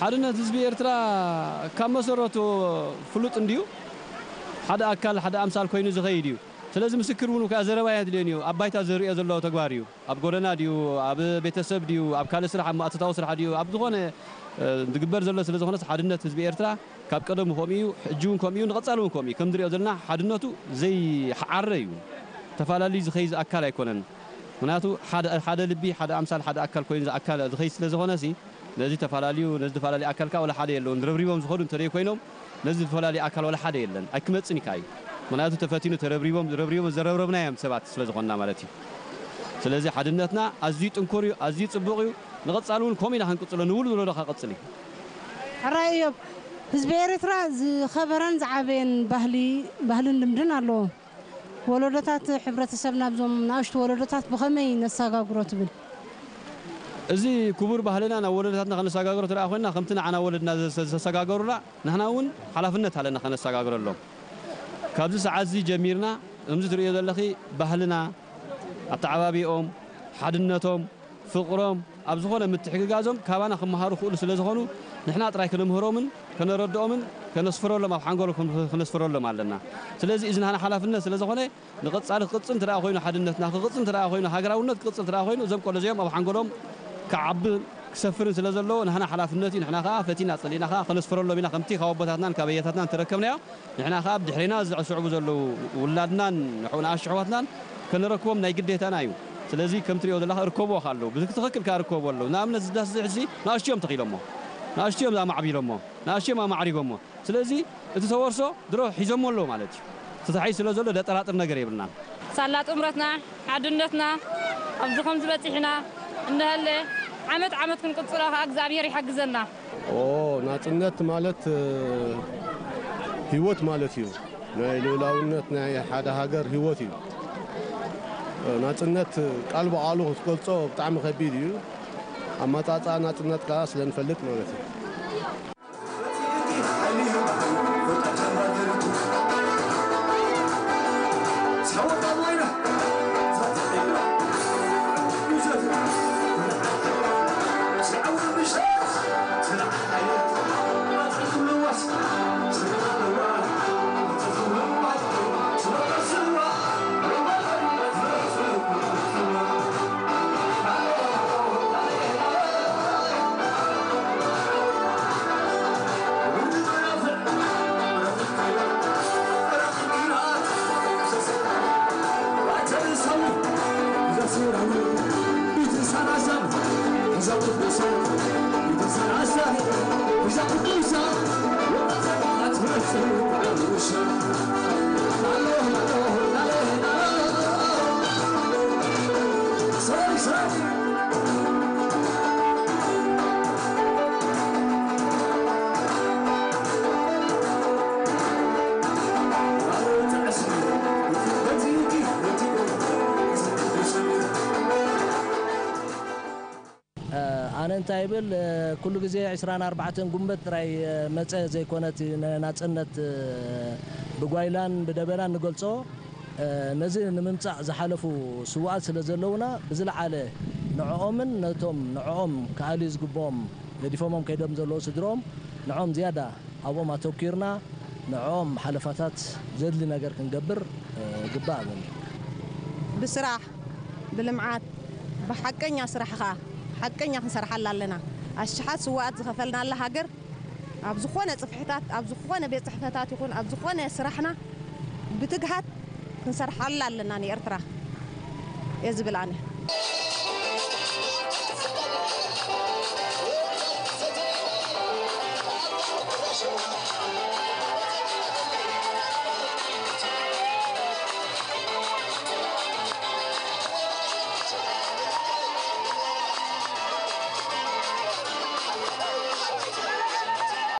ሓድነት ህዝቢ ኤርትራ ካብ መሰረቱ ፍሉጥ እንድዩ። ሓደ ኣካል፣ ሓደ ኣምሳል ኮይኑ ዝኸይድ እዩ። ስለዚ ምስክር እውን ከኣ ዘረባ ኣየድልዮን እዩ። ኣብ ባይታ ዝርእዮ ዘሎ ተግባር እዩ። ኣብ ጎደና ድዩ፣ ኣብ ቤተሰብ ድዩ፣ ኣብ ካልእ ስራሕ፣ ኣብ ማእቶታዊ ስራሕ ድዩ፣ ኣብ ዝኾነ፣ እ፣ ዝግበር ዘሎ ስለ ዝኾነስ ሓድነት ህዝቢ ኤርትራ ካብ ቀደሙ ከምኡ እዩ፣ ሕጂ እውን ከምኡ እዩ፣ ንቐጻሊ እውን ከምኡ እዩ። ከም ንሪኦ ዘለና ሓድነቱ ዘይሓዓረ እዩ። ተፈላለዩ ዝኸይድ ኣካል ኣይኮነን። ምኽንያቱ ሓደ፣ ሓደ ልቢ፣ ሓደ ኣምሳል፣ ሓደ ኣካል ኮይኑ ዝኣካል ዝኸይድ ስለ ዝኾነሲ ነዚ ተፈላለዩ፣ ነዚ ተፈላለዩ ኣካል ከኣ ወላ ሓደ የለውን። ረብሪቦም ዝኸዱ እንተደይ ኮይኖም ነዚ ተፈላለዩ ኣካል ወላ ሓደ የለን። ኣይክመጽን እዩ ከኣ እዩ። ምኽንያቱ ተፈቲኑ ተረብሪቦም፣ ረብሪቦም ዘረብረብናዮም ሰባት ስለ ዝኾንና ማለት እዩ። ስለዚ ሓድነትና ኣዝዩ ጥንኩር እዩ፣ ኣዝዩ ጽቡቕ እዩ። ንቐጻሊ እውን ከምኡ ኢና ክንቅጽሎ፣ ንውሉድ ወለዶ ከቐጽል እዩ። ሕራይ እዮብ፣ ህዝቢ ኤርትራ ዝኸበረን ዝዓበየን ባህሊ፣ ባህልን ልምድን ኣለዎ። ወለዶታት ሕብረተሰብና፣ ብዞም ንኣሽቱ ወለዶታት ብኸመይ ነሰጋግሮ ትብል? እዚ ክቡር ባህልና ናብ ወለዶታትና ከነሰጋግሮ ትረኣ ኮይና፣ ከምቲ ንዓና ወለድና ዘሰ-፣ ዘሰጋገሩና፣ ንሕና እውን ሓላፍነት ኣለና ከነሰጋግረሎም። ካብዚ ሰዓት እዚ ጀሚርና፣ ከምዚ ትርእዮ ዘለኺ ባህልና፣ ኣተዓባቢኦም፣ ሓድነቶም፣ ፍቕሮም፣ ኣብ ዝኾነ ምትሕግጋዞም ካባና ክመሃሩ ክእሉ ስለ ዝኾኑ፣ ንሕና ጥራይ ከነምህሮምን ከነረድኦምን ከነስፍረሎም፣ ኣብ ሓንጎሎም ከነ-፣ ከነስፍረሎም ኣለና። ስለዚ እዚ ናህና ሓላፍነት ስለ ዝኾነ፣ ንቐጻሊ ክቕጽል እንተ ደኣ ኮይኑ፣ ሓድነትና ክቕጽል እንተ ደኣ ኮይኑ፣ ሃገራውነት ክቕጽል እንተ ደኣ ኮይኑ፣ እዞም ቆሎ እዚኦም ኣብ ሓንጎሎም ክዓብን ክሰፍርን ስለ ዘለዎ፣ ናህና ሓላፍነት እዩ። ንሕና ከኣ ፈቲና ጸሊእና ከኣ ከነስፍረሎም ኢና፣ ከምቲ ካብ ኣቦታትናን ካብ ኣያታትናን ተረከብናዮ። ንሕና ከኣ ኣብ ድሕሬና ዝስዕቡ ዘለዉ ውላድናን ንኣሽቱ ኣሕዋትናን ከነረክቦም ናይ ግዴታና እዩ። ስለዚ ከም ትሪኦ ዘለኻ እርከብዎ ከኣ ኣለዉ። ብትኽክል ከኣ እርከብዎ ኣለዉ። ንኣብነት፣ እዚ ዳስ እዚ ሕጂ ንኣሽቱ እዮም ተኺሎሞ። ንኣሽቱ እዮም ኣማዕቢሎሞ። ንኣሽቱ እዮም ኣማዕሪጎሞ። ስለዚ እቲ ተወርሶ ድሮ ሒዞሞ ኣለዉ ማለት እዩ። እቲ ተታሒዙ ስለ ዘሎ ደጠራጥር ነገር የብልናን። ሳላ ጥምረትና፣ ሓድነትና ኣብዚ ከምዚ በጺሕና እንሀለ ዓመት ዓመት ክንቅጽሎ ከኣ እግዚኣብሔር ይሓግዘና። ኦ፣ ናጽነት ማለት፣ እ፣ ህይወት ማለት እዩ። ናይ ልኡላውነት ናይ ሓደ ሃገር ህይወት እዩ። እ፣ ናጽነት ቃል ብቓሉ ክትገልጾ ብጣዕሚ ከቢድ እዩ። ኣመጻጽኣ ናጽነት ከኣ ስለ ንፈልጥ ማለት እዩ። ኣነ እንታይ ይብል፣ ኩሉ ግዜ ዕስራን ኣርባዕተን ጉንበት ጥራይ መጸ ዘይኮነቲ፣ ን-፣ ናጽነት ብጓይላን ብደበናን ንገልጾ። ነዚ ንምምጻእ ዝሓለፉ ስዉኣት ስለ ዘለዉና፣ ብዝለዓለ ንዕኦምን ነቶም ንዕኦም ክኣልዩ ዝግብኦም፣ ገዲፎሞም ከይዶም ዘለዉ ስድርኦም፣ ንዕኦም ዝያዳ ኣብኦም ኣተኲርና፣ ንዕኦም ሓለፋታት ዘድሊ ነገር ክንገብር፣ እ፣ ይግባእ እብል። ብስራሕ፣ ብልምዓት፣ ብሓቀኛ ስራሕ ኸኣ፣ ሓቀኛ ክንሰርሓላ ኣለና። ኣሽሓት ስዉኣት ዝኸፈልናላ ሃገር፣ ኣብ ዝኾነ ጽፍሕታት፣ ኣብ ዝኾነ ቤት ጽሕፈታት ይኹን፣ ኣብ ዝኾነ ስራሕና ብትግሃት ክንሰርሓላ ኣለና ንኤርትራ እየ ዝብል ኣነ።